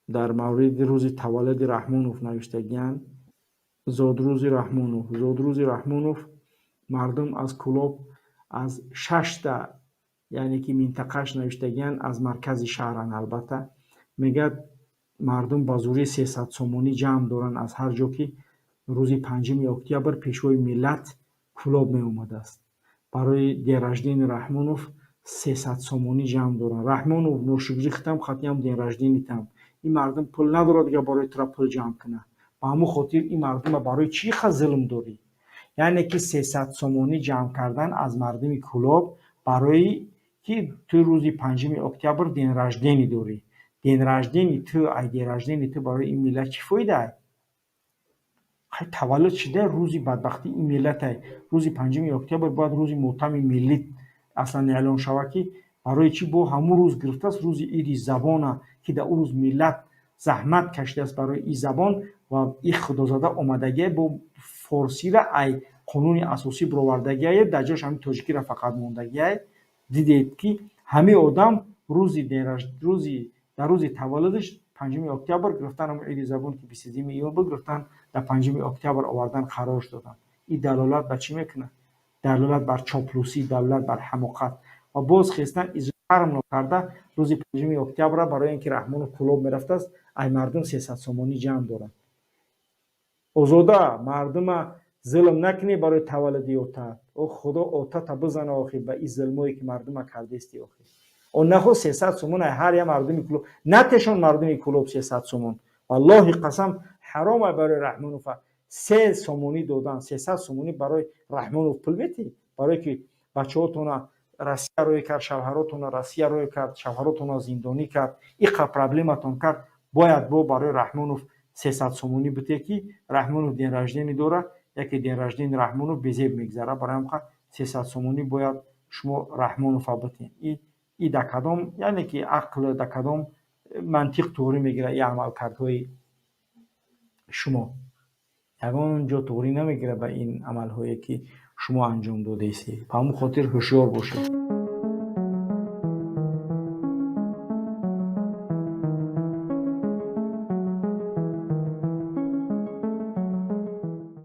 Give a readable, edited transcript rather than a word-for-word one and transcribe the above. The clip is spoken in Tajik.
Дар мавриди рӯзи таваллуди Раҳмонов навиштагиянд: зодрӯзи Раҳмонов. Зодрӯзи Раҳмонов мардум аз Кӯлоб, аз шашта, яъне ки минтақааш навиштагиянд, аз маркази шаҳранд албатта. Мегӯяд, мардум ба зӯрӣ 300 сомонӣ ҷамъ доранд аз ҳар ҷо, ки рӯзи 5-уми октябр пешвои миллат Кӯлоб меомадааст. Барои день рождения Раҳмонов 300 сомонӣ ҷамъ доранд. Раҳмонов, ношукрӣ хитам хатиам день рождения там. Ин мардум пул надорад дига барои тура пул ҷамъ кунад. Ба ҳамон хотир ин мардума барои чӣ ха зулм дорӣ? Яъне ки 300 сомонӣ ҷамъ кардан аз мардуми Кӯлоб барои ки ту рӯзи 5-уми октябр день рождения дорӣ. День рождения ту, ай день рождения ту барои ин миллат чӣ фоидаай? Хай, таваллуд шуда рӯзи бадбахтии ин миллатай. Рӯзи 5-уми октябр бояд рӯзи мотами миллӣ аслан эълон шавад, ки барои чӣ бо ҳамун рӯз гирифтааст рӯзи иди забона, ки дар он рӯз миллат заҳмат кашидааст барои ин забон ва и худозада омадагие бо форсира ай қонуни асосӣ бировардагиае, дар ҷош ҳамин тоҷикиро фақат мондагиае. Дидед, ки ҳамин одам рӯзи рӯзи дар рӯзи таваллудаш 5-уми октябр гирифтан, ҳамун иди забон, ки 22-юми июн буд, гирифтан дар 5-уми октябр овардан, қарорш доданд. Ин далолат бар чӣ мекунад? Далолат бар чоплусӣ, далолат бар ҳамоқат. Ва боз хестан изҳор карда, рӯзи 5-уми октябрра барои ин ки Раҳмонов Кӯлоб мерафтааст, ай мардум 300 сомонӣ ҷамъ доранд. Озода, мардума зулм накунӣ барои таваллуди отат. О Худо отата бизана охи ба ин зулмое, ки мардума кардести охи. О нахо 300 сомон ай ҳар як мардуми Кӯлоб натешон. Мардуми Кӯлоб 300 сомон, валлоҳи қасам, ҳаром ай барои Раҳмонова 3 сомонӣ додан. 300 сомонӣ барои Раҳмонов пул метӣ, барое ки бачаҳотона Россия рӯй кард, шавҳаротона Россия рӯй кард, шавҳаротона зиндонӣ кард, иқа проблематон кард. Бояд бо барои Раҳмонов 300 сомонӣ бите, ки Раҳмонов день рождения дора, яке день рождения Раҳмонов безеб мегзара. Барои ҳамқа 300 сомонӣ бояд шумо Раҳмонова битен. И дар кадом, яъне ки ақл, дар кадом мантиқ туғрӣ мегирад и амалкардҳои шумо? Ягон ҷо туғрӣ намегирад ба ин амалҳое, ки шумо анҷом додаистед. Ба ҳамон хотир ҳушёр бошед.